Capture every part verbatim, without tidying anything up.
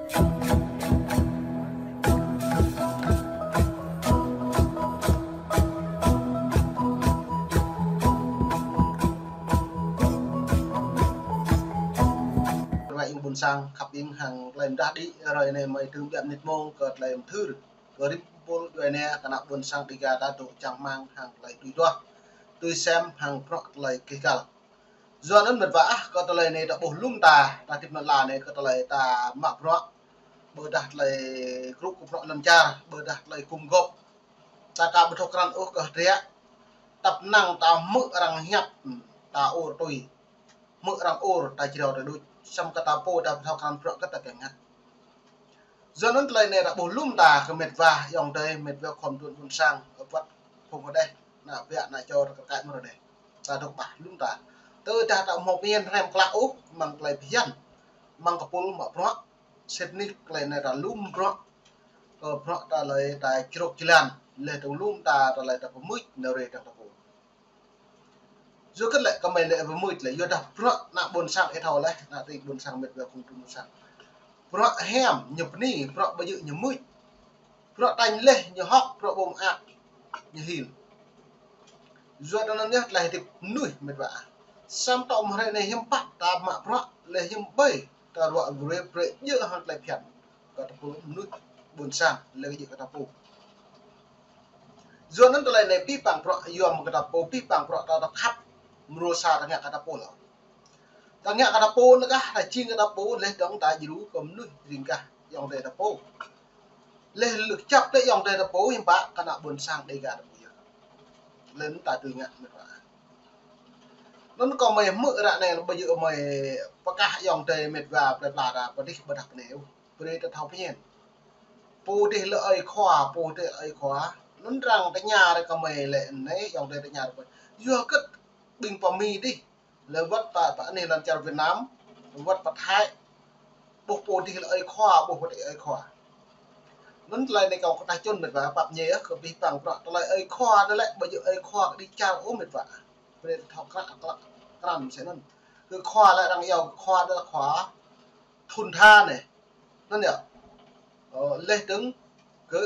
Ră ƀing ƀôn sang khăp ƀing hăng tơlơi mơdah đĭ, hrơi anai mơi tơm biă mơnit mông kơ tơlơi mơthưr kơ rĭm pul djuai ania kơ ană ƀôn sang Dega ta dŏ čang rơmang hăng tơlơi tui duah, tui sem hăng bruă tơlơi keh kăl. Yua anŭn mĕt wa ah, kơ tơlơi anai ta ƀuh lŏm ta, ta hơdip anŭn lă anai kơ tơlơi ta mă bruă, ƀôdah tơlơi krŭ kơ bruă lŏn čar, ƀôdah tơlơi gum gŏp. Ta aka ƀu thâo krăn ôh kơ hơdră, tăp năng ta hmư̆ arăng hiăp, ta ur tui. Hmư̆ arăng ur, ta jrao ta đuč. Samơ̆ kơ ta pô ta ƀu thâo krăn bruă kơ ta kiăng ngă. Yua anŭn tơlơi anai ta ƀuh lŏm ta kơ mĕt wa ayŏng adơi, mĕt wa khŏm tŭn ƀôn sang, ơ wăt phung hơdeh, ană ƀiă, ană čô, rơkơi mơ̆ rơdeh. Ta dŏ ƀah lŏm ta. Tơdah ta hmâo pơmĭn hrăm klă ôh, mơ̆ng tơlơi phiăn, mơ̆ng kơ pul mă bruă, sĭt nik tơlơi anai ta lŏm bruă, kơ bruă tơlơi ta črŏk jơlan, laih dơ̆ng lŏm ta tơlơi ta pơmưč, nao rai dơ̆ng ta pô. Yua kơ lĕ kơ mơi lĕ pơmưč lĕ, yua dah bruă ană ƀôn sang ih thâo laih, ană tring ƀôn sang mĕt wa khŏm tŭn ƀôn sang. Bruă hiam ñu bơni, bruă ƀu djơ̆ ñu mưč. Bruă tañ laih ñu hŏk, bruă ƀu mơak ñu hil. Yua anŭn yơh tơlơi hơdip mơnuih mĕt wa ah. Samơ̆ tŏ mơ̆ hrơi anai hiư̆m pă ta mă bruă, laih hiư̆m ƀơi ta ruă brơi brơi djơ̆ hăng tơlơi phiăn kơ ta pô mơnuih ƀôn sang, laih djơ̆ kơ ta pô. Yua anŭn tơlơi anai pĭ păng bruă, yua mơ̆ kơ ta pô pĭ păng bruă ta, ta khăp, mrô sa ta ngă kơ ta pô lŏ. Ta ngă kơ ta pô anŭn kah, ta jing kơ ta pô, laih dơ̆ng ta djru kơ mơnuih ring kah ayŏng adơi ta pô. Laih lơ̆k čăp tơ ayŏng adơi ta pô, hiư̆m pă kơ ană ƀôn sang Dega ta pô yơh. Laih anŭn ta tui ngă mĕt wa. Anŭn kơ mơi hmư̆ ră anai, ƀu djơ̆ mơi pơkah ayŏng adơi mĕt wa plơi pla ta pơdih ƀôdah pơnai ôh. Brơi ta thâo pơmĭn. Pô dih lĕ ơi khua, pô dih ơi khua. Anŭn arăng tơña ră kơ mơi lĕ anai, ayŏng adơi tơña ră kơ mơi. Yua kơ ƀing pơ Mi dih, lĕ wăt pơ, pơ anai lŏn čar Việt Nam, wăt pơ Thái. Ƀuh pô dih lĕ ơi khua, ƀuh pô dih ơi khua. Anŭn tơlơi anai kâo kơ ta čun mĕt wa pap ñe yơh, kơ pĭ păng bruă tơlơi ơi khua anŭn lĕ, ƀu djơ̆ ơi khua kơđi čar ôh mĕt wa. Brơi ta thâo krăn, krăn, krăn mơsĕ anŭn. Kơ khua lĕ arăng iâu khua dah khua thun tha anai. Anŭn yơh. Ơ, laih dơ̆ng kơ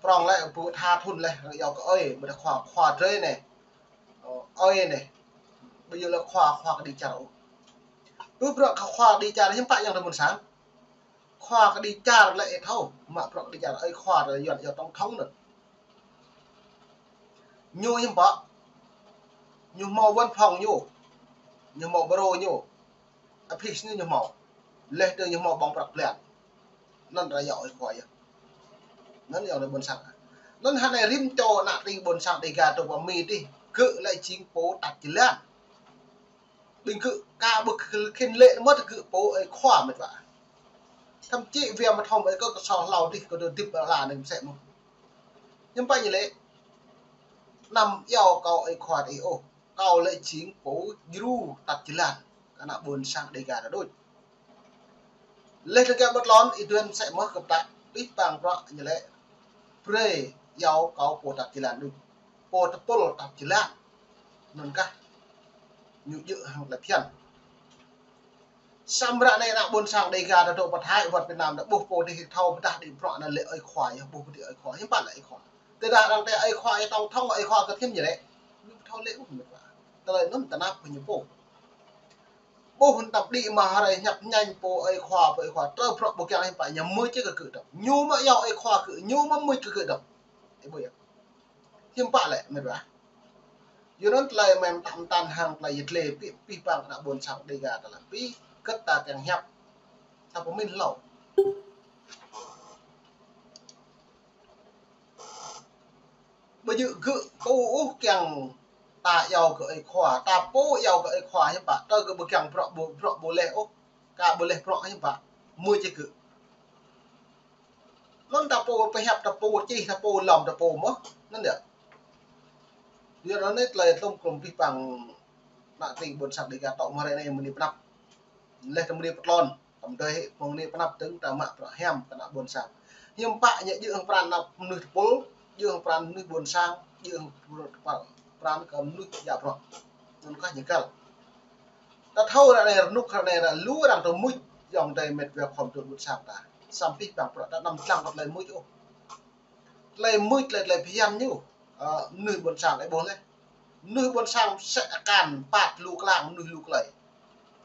prŏng lĕ ƀu tha thun laih, arăng iâu kơ ơi, ƀôdah khua, khua drơi anai. Ơ, ơi anai. Ƀu djơ̆ lĕ khua, khua kơđi čar ôh. Ƀu bruă kơ khua kơđi čar hiư̆m pă ayŏng adơi ƀôn sang. Khua kơđi čar lĕ ih thâo, mă bruă kơđi čar, ơi khua lĕ Yuan iâu tổng thống anŭn. Ñu hiư̆m pă, ñu hmâo văn phòng ñu, ñu hmâo bureau ñu, office ñu, ñu hmâo. Laih dơ̆ng ñu hmâo ƀơ̆ng prăk blan. Anŭn arăng iâu ơi khua yơh. Anŭn ayŏng adơi ƀôn sang. Anŭn hơnai rĭm čô ană tring ƀôn sang Dega dŏ pơ Mi dih, gơ̆ lĕ jing pô tat jơlan. Ƀing gơ̆ aka ƀu khĭn lĕ mơ̆ gơ̆ pô ơi khua mĕt wa. Thậm chí wơ̆t mơ̆ thâo ơi kơ kơ sô hlâo dih kơ dŏ hơdip ƀơi lŏn anai mơsĕ mơ̆n. Hiư̆m pă ñu lĕ, anăm iâu kâo ơi khua ih ôh. Kâo lĕ jing pô djru tat jơlan kơ ană ƀôn sang Dega ta đôč. Laih dơ̆ng kơ ƀơi lŏn, ih tui mơsĕ mơ̆ kơ ta pĭ păng bruă ñu lĕ. Brơi iâu kâo pô tat jơlan đôč. Pô tơpul tat jơlan. Anŭn kah ñu djơ̆ hăng tơlơi phiăn. Samơ̆ ră anai ană ƀôn sang Dega ta dŏ pơ Thái wăt Việt Nam ta ƀuh pô dih thâo pơdah đĭ bruă anŭn lĕ ơi khua yơh, ƀuh pô dih ơi khua, hiư̆m pă lĕ ơi khua. Tơdah arăng tơ ơi khua, ơi tổng thống, ơi khua kơ thim ñu lĕ. Ñu ƀu thâo lĕ ôh mĕt wa. Tơlơi anŭn tơnap kơ ñu pô. Ƀuh hơnăp đĭ mă hrơi hiăp ñañ pô ơi khua, pô ơi khua. Tơl bruă ƀu kiăng hiư̆m pă, ñu mưč kơ gơ̆ dŏ. Ñu mă iâu ơi khua kơ, ñu mă mưč kơ gơ̆ dŏ. Ih ƀuh yơh. Hiư̆m pă lĕ mĕt wa. Yua anŭn tơlơi mơ̆n tam tan hăng tơlơi yơh tơlơi pĭ, pĭ păng ană ƀôn sang Dega ta lăm pĭ, kơ ta kiăng hiăp. Ta pơmĭn hlâo. Ƀu djơ̆ gơ̆ pô ôh kiăng ta iâu kơ ơi khua, ta pô iâu kơ ơi khua hiư̆m pă, tơl gơ̆ ƀu kiăng bruă ƀu, bruă ƀu laih ôh, aka ƀu laih bruă hiư̆m pă, mưč gơ̆. Anŭn ta pô pơhiăp, ta pô čih, ta pô lŏm, ta pô mơ̆. Anŭn yơh. Yua anŭn anai tơlơi tlŏm krŭm pĭ păng ană tring ƀôn sang Dega tŏ mơ̆ hrơi anai mơni pơnăp. Laih ta mơni pơtlon, ta mơdơi hĭ mơni pơnăp dơ̆ng ta mă bruă hiam kơ ană ƀôn sang. Hiư̆m pă ñu djơ̆ hăng pran ană mơnuih tơpul, djơ̆ hăng pran mơnuih ƀôn sang, djơ̆ hăng pran kơ mơnuih djă bruă. Anŭn kah ñu găl. Ta thâo ră anai rơnŭk ră anai ră lu arăng tơ mưč. Yŏng dai met wa khŏm tŭ ƀôn sang ta. Samơ̆ pih pang bruă ta anăm lăng kơ tơlơi mưč ôh. Tơlơi mưč, tơlơi, tơlơi phiăn ñu. Ơ, mơnuih ƀôn sang ih ƀuh lĕ. Mơnuih ƀôn sang sĕ akan păt lu klang mơnuih lu klei.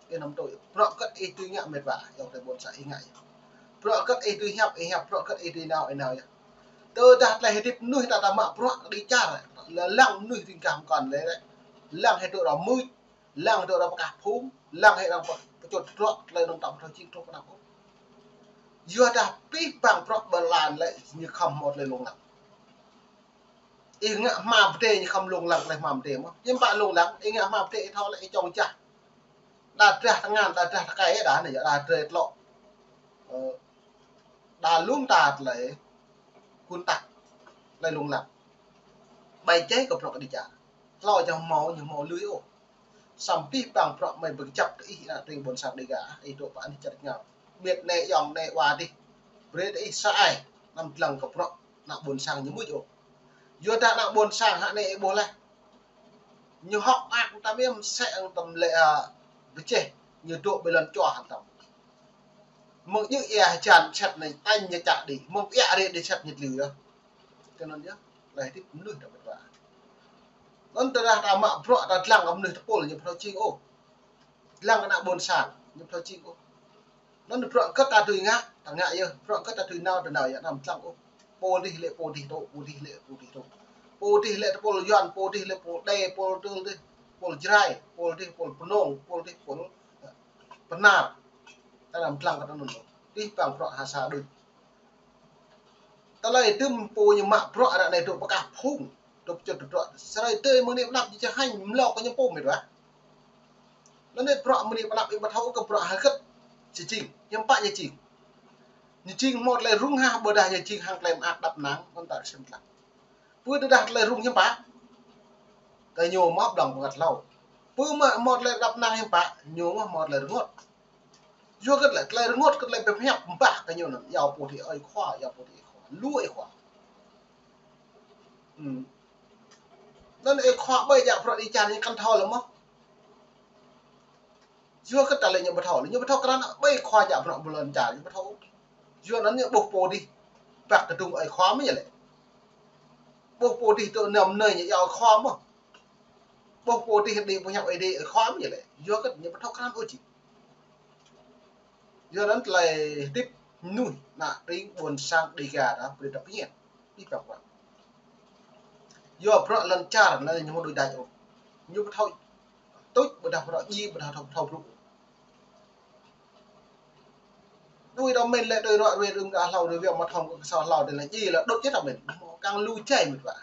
Ih anăm tui. Bruă hơgĕt ih tui ngă met wa, yŏng dai ƀôn sang ih ngă. Bruă hơgĕt ih tui hiăp, ih hiăp, bruă hơgĕt ih tui nao, ih nao yơh. Tơdah tơlơi hơdip mơnuih ta ta mă bruă kơđi čar, lăng mơnuih ring gah mơkŏn lĕ. Lăng hĭ tŭ rơmưč, lăng hĭ tŭ rơpơkah phung, lăng hĭ arăng pơ-, pơčut tơdruă, tơlơi anŭn ta ƀu thâo jing truh kơ anăp ôh. Yua dah pih pang bruă ƀơi lŏn lĕ ñu khŏm hmâo tơlơi lông lăng. Ih ngă hmua pơdai ñu khŏm lông lăng tơlơi hmua pơdai mơ̆n. Hiư̆m pă lông lăng, ih ngă hmua pơdai ih thâo lĕ ih čŏng jah. Đa drah tơngan, đa drah tơkai, đa anai yơh, đa drah tlŏ. Ơ, đa lŏm ta tơlơi kŭn tăk, tơlơi lông lăng. Ƀai čai kơ bruă kơđi čar. Hlâo čang hmâo, ñu hmâo lui ôh. Samơ̆ pih pang bruă mơi pơkơjăp kơ ih ană tring ƀôn sang Dega, ih dŏ pơ anih čar ngao. Ƀiădah anai yŏng anai wa dih. Brơi kơ ih sa ai, anăm lăng kơ bruă ană ƀôn sang ñu mưč ôh. Yua dah ană ƀôn sang hă anai ih ƀuh lĕ. Ñu hŏk mơak tam yơh mơsĕ hăng tam lĕ, a, pơčeh, ñu dŏ ƀơi lŏn čua hăng tam. Mơ̆ng ñu ia hơjan sĕt anai, tañ ñu čă đĭ, mơ̆ng ia rê đĭ sĕt ñu tliu yơh. Tui anŭn yơh, tơlơi hơdip mơnuih ta ƀuh wa. Anŭn tơdah ta mă bruă ta lăng kơ mơnuih tơpul ñu ƀu thâo jing ôh. Lăng kơ ană ƀôn sang ñu ƀu thâo jing ôh. Anŭn bruă hơgĕt ta tui ngă, ta ngă yơh. Bruă hơgĕt ta tui nao, ta nao yơh, anăm lăng ôh. Pô dih lĕ pô dih tŭ, pô dih lĕ pô dih tŭ. Pô dih lĕ tơpul Yuan, pô dih lĕ pô Đê, pô Tơl dih, pô Jrai, pô dih pô Pơnông, pô dih pô, ơ, Pơnar. Ta anăm lăng kơ tơnŭn ôh. Pih pang bruă ha sa đôč. Tơlơi tơm pô ñu mă bruă ră anai dŏ pơkah phung, dŏ pơčut tơdruă. Sơrơi tơi mơ̆ng anai pơ anăp ñu čơhañ mlâo kơ ñu pô met wa. Anŭn anai bruă mơ̆ng anai pơ anăp ih ƀu thâo kơ bruă hơgĕt či jing, hiư̆m pă ñu jing. Ñu jing hmâo tơlơi rŭng hă, ƀôdah ñu jing hăng tơlơi mơak đăp năng, anŭn ta ksiêm lăng. Pơ tơdah tơlơi rŭng hiư̆m pă. Kơ ñu mơ̆ blŏng pơngăt hlâo. Pơ mơ̆ hmâo tơlơi đăp năng hiư̆m pă, ñu mơ̆ hmâo tơlơi rơngot. Yua hơgĕt lĕ, tơlơi rơngot kơ tơlơi pơhiăp mơbah kơ ñu anŭn. Yua pô dih ơi khua, yua pô dih ơi khua. Lu ơi khua. Hmm. Anŭn ơi khua ƀơi djă bruă kơđi čar ñu kăn thâo lĕ mơ̆. Yua hơgĕt ta lĕ ñu ƀu thâo, ñu ƀu thâo krăn ƀơi khua djă bruă ƀơi lŏn čar, ñu ƀu thâo. Yua anŭn ñu ƀuh pô dih. Păk kơdŭng ơi khua mơ̆ ñu lĕ. Ƀuh pô dih tŭ năm nơi ñu yua ơi khua mơ̆. Ƀuh pô dih đĭ pơhiăp ơi dih ơi khua mơ̆ ñu lĕ. Yua hơgĕt ñu ƀu thâo krăn ôh či. Yua anŭn tơlơi hơdip mơnuih ană tring ƀôn sang Dega ta brơi ta pơñen. Pih pang bruă. Yua bruă lŏn čar anai ñu hmâo đôč đač ôh. Ñu ƀu thâo tuč, ƀôdah bruă djai, ƀôdah thâo, thâo brŭ. Đuaĭ ta mĭn lĕ đuaĭ ruă ruai rŭng ră hlâo đuaĭ wơ̆t mă thŏng kơ kơsao hlâo đuaĭ lĕ djai lĕ đôč yơh ta mĭn. Hmâo kang lu čai met wa.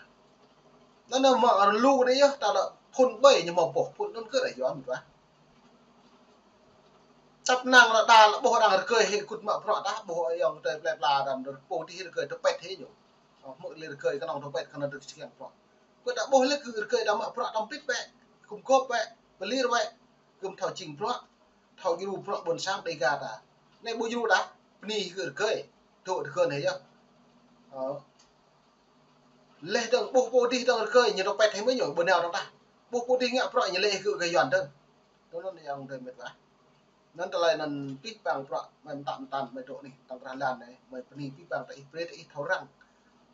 Anŭn anai mă lu anai yơh ta lĕ phŭn ƀơi ñu hmâo boh phŭn anŭn kơ ră yua met wa. Tăp năng lĕ đa lĕ ƀuh arăng rơgơi hĭ kŭt mă bruă ta ƀuh ayŏng adơi plơi pla đăm pô dih rơgơi tơpĕt hĭ ñu. Ơ, hmư̆ lĕ rơgơi kơnơ̆ng tơpĕt kơnơ̆ng tơpĕt kơsing bruă. Kơ ta ƀuh lĕ gơ̆ rơgơi đa mă bruă tơpĕt wĕ, kŭm gŏp wĕ, pơlir wĕ, kŭm thâo jing bruă, thâo djru bruă ƀôn sang Dega ta. Anai ƀu djru ta, bơni gơ̆ rơgơi, dŏ rơgơi anai yơh. Ơ. Leh dơ̆ng ƀuh pô dih dơ̆ng rơgơi, ñu tơpĕt hĭ mơ̆ ñu, ƀu nao dơ̆ng tah. Ƀuh pô dih ngă bruă ñu lĕ gơ̆ gah Yuan dơ̆ng. Tui anŭn yơh ayŏng adơi met wa. Anŭn tơlơi anŭn pih pang bruă mơi mơtă mơtăn mơi dŏ anih tơ̆ng krah lan anai, mơi bơni pih pang ta ih brơi ta ih thâo răng.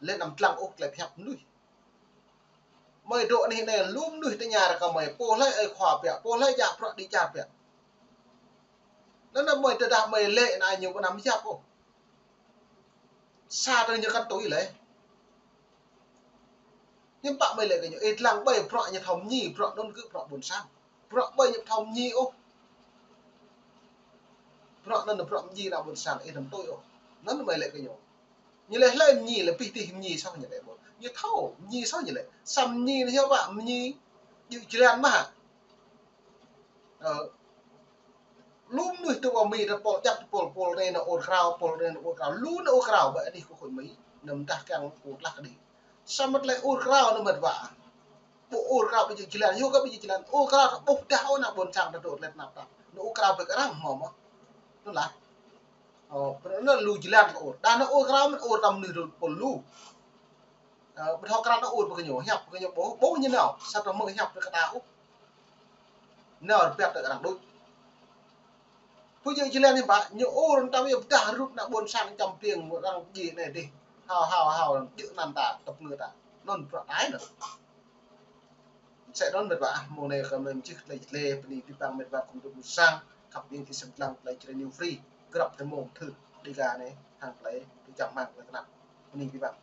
Lĕ anăm lăng ôh tơlơi pơhiăp mơnuih. Mơi dŏ anih anai lu mơnuih tơña ră kơ mơi, pô hlơi ơi khua pĕ, pô hlơi djă bruă kơđi čar pĕ. Anŭn anai mơi tơdah mơi lĕ anai ñu ƀu anăm yap ôh. Sa tơlơi ñu kăn tui lĕ. Hiư̆m pă mơi lĕ kơ ñu, ih lăng ƀơi bruă ñu thâo mơñi, bruă anŭn gơ̆ bruă ƀôn sang. Bruă ƀơi ñu thâo mơñi ôh. Bruă anŭn bruă mơñi ană ƀôn sang, ih anăm tui ôh. Anŭn mơi lĕ kơ ñu. Ñu lĕ hlơi mơñi, lĕ pih dih mơñi soh ñu lĕ ƀuh. Ñu thâo mơñi soh ñu lĕ. Samơ̆ mơñi anai hiư̆m pă mơñi djơ̆ jơlan mơ̆ hă. Ơ, lu mơnuih tŭ ƀă Mi tơpul, djăp tơpul, pul anai nao ur krao, pul anai nao ur krao, lu nao ur krao, ƀơi anih kơ khul Mi, anăm tah kiăng kơ tlah kơđi. Samơ̆ tơlơi ur krao anŭn met wa. Ƀu ur krao ƀu djơ̆ jơlan, yua kơ ƀu djơ̆ jơlan, ur krao ta ƀuh dah ôh ană ƀôn sang ta dŏ tơlơi tơnap tap. Nao ur krao ƀơi kơ arăng hmâo mơ̆. Anŭn lah. Ơ, pơ anŭn lu jơlan ta ur. Dah nao ur krao mơ̆n ur ta mơnuih tơpul lu. Ơ, ƀu thâo krăn ôh ur pơ kơ ñu, hiăp pơ kơ ñu ƀuh, ƀuh ñu nao, sa tơ̆ mơ̆ hiăp pơ kơ ta ôh. Nao rơbat tơ arăng đôč. Pô djơ̆ jơlan hiư̆m pă, ñu ur tăm yơh pơdah rup ană ƀôn sang čăm piêng arăng djai anai dih. Hao, hao, hao, djơ̆ anăn ta, tơpơngư ta. Anŭn bruă tai anŭn. Mơsĕ anŭn mĕt wa ah, mông anai kơ mơi mơčih tơlơi čih tơlơi, bơni abih bang mĕt wa kơ mơi dŏ ƀuh sang, khăp hing ih sĭt lăng tơlơi Jrai New Free, grăp tơmông thư, Dega anai, hăng tơlơi, tơlơi čăm hăng tơlơi tơnap. Bơni abih bang.